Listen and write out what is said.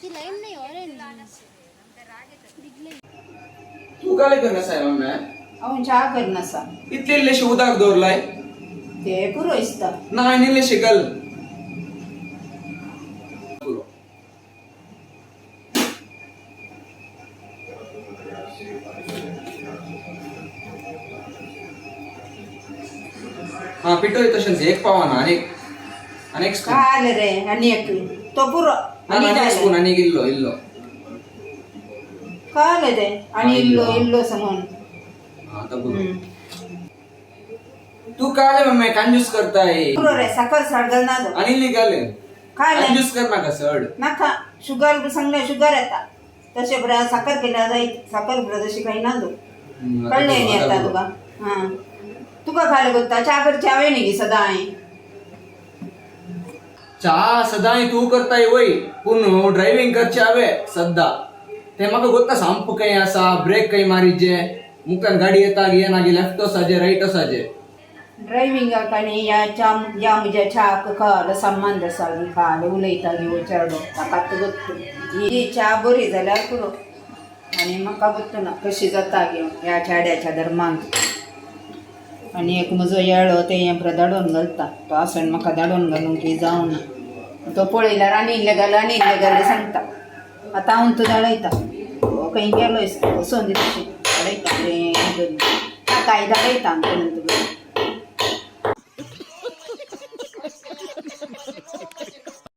ती लाईम नाही, ऑरेंज बिगले. तू काले करना साहेब मम्मी? हांव च्या करनासा. इतले इल्लेशे उदक दवरलाय. ते पुरो दिसता. ना, आनी इल्लेशे घाल. पुरो. हा, पिठोय तशेंच एक पावाना आनी आनी एक स्पून. काय आले रे आनी एक तो पुरो. ना, आनी आनी एक स्पून. काय? आनी इल्लो इल्लो. काय आले ते आनी इल्लो इल्लो सांगून. हा, आता पुरो. तू काय मम्मी, कंजूस करताय. पुरो रे, साखर चड घालना तो. आनी इल्ली घाल. काय रे? कंजूस कर नाका चड. नाका, शुगर सांगले, शुगर येता. तशें बरें साखर केल्यार जायत, साखर बरें तशी काही ना तू. आता कळ्ळें पुरो, न्ही आता आतां पुरो. तुका? हां, तुका खायला कोत्ता च्या करची हांवें न्ही सदांय. चा सदांय तूं करताय वय, पूण ड्रायव्हिंग करचें हांवें सद्दां. तें म्हाका गोत्ता. संप खंय आसा, ब्रेक खंय मारीचे, मुखार गाडी येता येना, लेफ्ट वचाचें, रायट वचाचें. ड्रायव्हिंगाक आनी ह्या च्या, ह्या म्हज्या च्याक खाल संबंद आसा गी? खाल उलयता गी हो चेडो, ताका आतां गोत्तू. ही च्या बरी जाल्यार पुरो. आनी म्हाका गोत्तू ना कशी जाता गी ह्या चेड्याच्या धर्मांत. आनी एक म्हजो येळो तें हें बरें धाडून घालता. तो आसून म्हाका धाडून घालूंक की जावना. तो पळयल्यार आनी इल्लें घाल, आनी इल्लें घाल सांगता. आतां हांव तो धाडयता. तो खंय गेलो वचोन दी, तशें धाडयता बरें करून. ताकाय धाडयता आमच्या नंतर.